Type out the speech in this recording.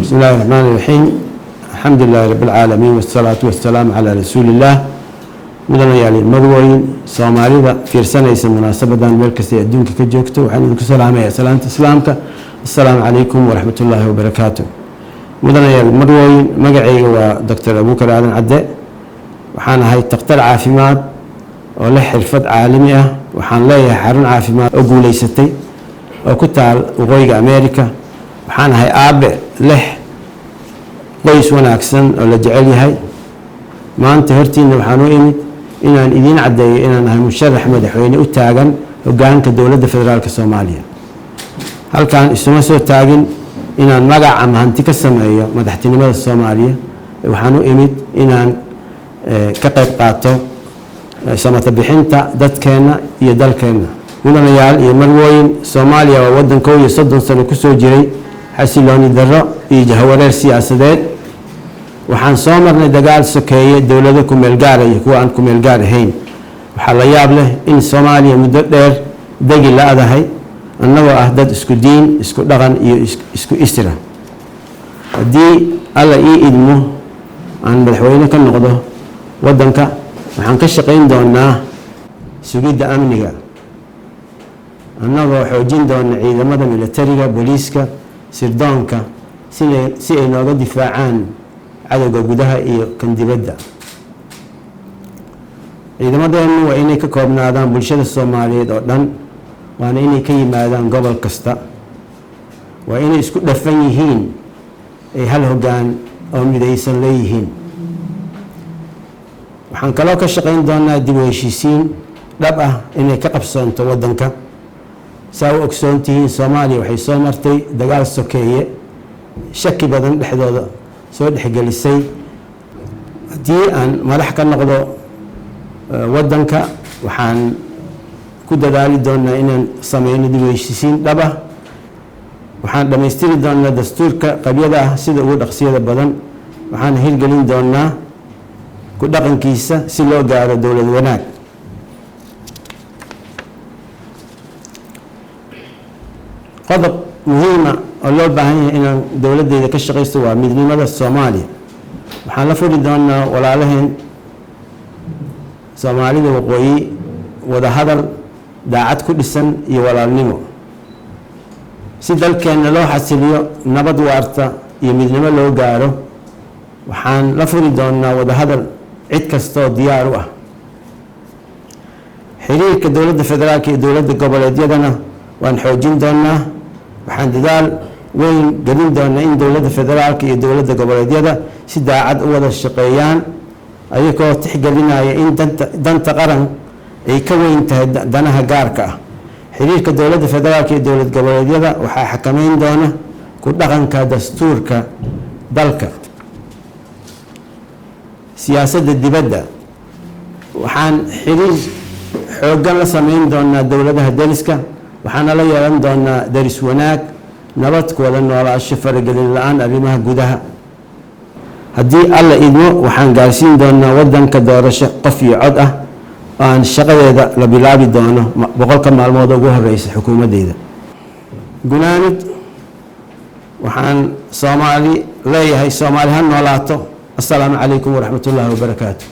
بسم الله الرحمن الرحيم، الحمد لله رب العالمين، والصلاة والسلام على رسول الله. Mudanayaal, marwooyin, Soomaalida fiirsanaysa munaasabadan meel kastay adduunka ka joogto, waxaan idinku salaamayaa salaanta Islaamka: assalaamu calaykum waraxmat ullaahi wabarakaatu. Mudanayaal, marwooyin, magacayga waa Doctor Abuukar Aadan Cadde. Waxaan ahay takhtar caafimaad oo leh xirfad caalami ah. Waxaan leeyahay xarun caafimaad oo guuleysatay oo ku taal Waqooyiga America. Waxaan ahay aabe leh qoys wanaagsan oo la jecel yahay. Maanta hortiina waxaan u imid inaan idiin caddeeyo inaan ahay musharax madaxweyne u taagan hogaanka Dowladda Federaalka Soomaaliya. Halkaan isuma soo taagin inaan magac ama hanti ka sameeyo madaxtinimada Soomaaliya. Waxaan u imid inaan ka qayb qaato samata bixinta dadkeenna iyo dalkeenna. Mudanayaal iyo marwooyin, Soomaaliya waa waddan 31 sano kusoo jiray xasilooni darro iyo jahwareer siyaasadeed. Waxaan soo marnay dagaal sokeeye, dowlado kumeel gaara iyo kuwa aan kumeel gaar ahayn. Waxaa la yaab leh in Soomaaliya muddo dheer degi la-dahay, annagoo ah dad isku diin, isku dhaqan iyo isku isira. Haddii Alla ii idmo aan madaxweyne ka noqdo waddanka, waxaan ka shaqayn doonaa sugidda amniga, annagoo xoojin doona ciidamada militariga, booliiska, sirdoonka, si ay nooga difaacaan cadowga gudaha iyo kan dibadda. Ciidamadeennu waa inay ka koobnaadaan bulshada Soomaaliyeed oo dhan, waana inay ka yimaadaan gobol kasta. Waa inay isku dhafan yihiin, ay hal hoggaan oo midaysan leeyihiin. Waxaan kaloo ka shaqayn doonaa dib u heshiisiin dhab ah inay ka qabsoonto waddanka. Saa u ogsoon tihiin, Soomaaliya waxay soo martay dagaal sokeeye, shaki badan dhexdooda soo dhexgelisay. Haddii aan madax ka noqdo waddanka, waxaan ku dadaali doonaa inaan sameyno dib u heshiisiin dhab ah. Waxaan dhammaystiri doonaa dastuurka qabyada ah sida ugu dhaqsiyada badan. Waxaan hirgelin doonaa ku dhaqankiisa si loo gaaro dowlad wanaag. Qodob muhiima oo loo baahan yahay inaan dowladdeyda ka shaqaysto waa midnimada Soomaaliya. Waxaan la furi doonaa walaalaheen Soomaalida waqooyi wada hadal daacad ku dhisan iyo walaalnimo, si dalkeenna loo xasiliyo, nabad waarta iyo midnimo loo gaaro. Waxaan la furi doonaa wada hadal cid kastaoo diyaar u ah. Xiriirka Dowladda Federaalka iyo dowladda goboleedyadana waan xoojin doonaa. Waxaan dadaal weyn gelin doonaa in Dowladda Federaalka iyo dowladda goboleedyada si daacad u wada shaqeeyaan, ayagoo tixgelinaya in danta qaran ay ka weyn tahay danaha gaarka ah. Xiriirka Dowladda Federaalka iyo dowlad goboleedyada waxaa xakameyn doona ku dhaqanka dastuurka dalka. Siyaasadda dibadda, waxaan xiriir xooggan la sameyn doonaa dowladaha deriska. Waxaana la yeelan doonaa deris wanaag, nabad ku wada noolaasho, faragelin la-aan arrimaha gudaha. Haddii Alla idmo, waxaan gaarsiin doonaa waddanka doorasho qof iyo cod ah oo aan shaqadeeda la bilaabi doono 100-ka maalmood ugu horeysa xukuumaddeyda. Gunaanid, waxaan Soomaali leeyahay: Soomaali ha noolaato. Assalaamu calaykum waraxmat ullaahi wabarakaatu.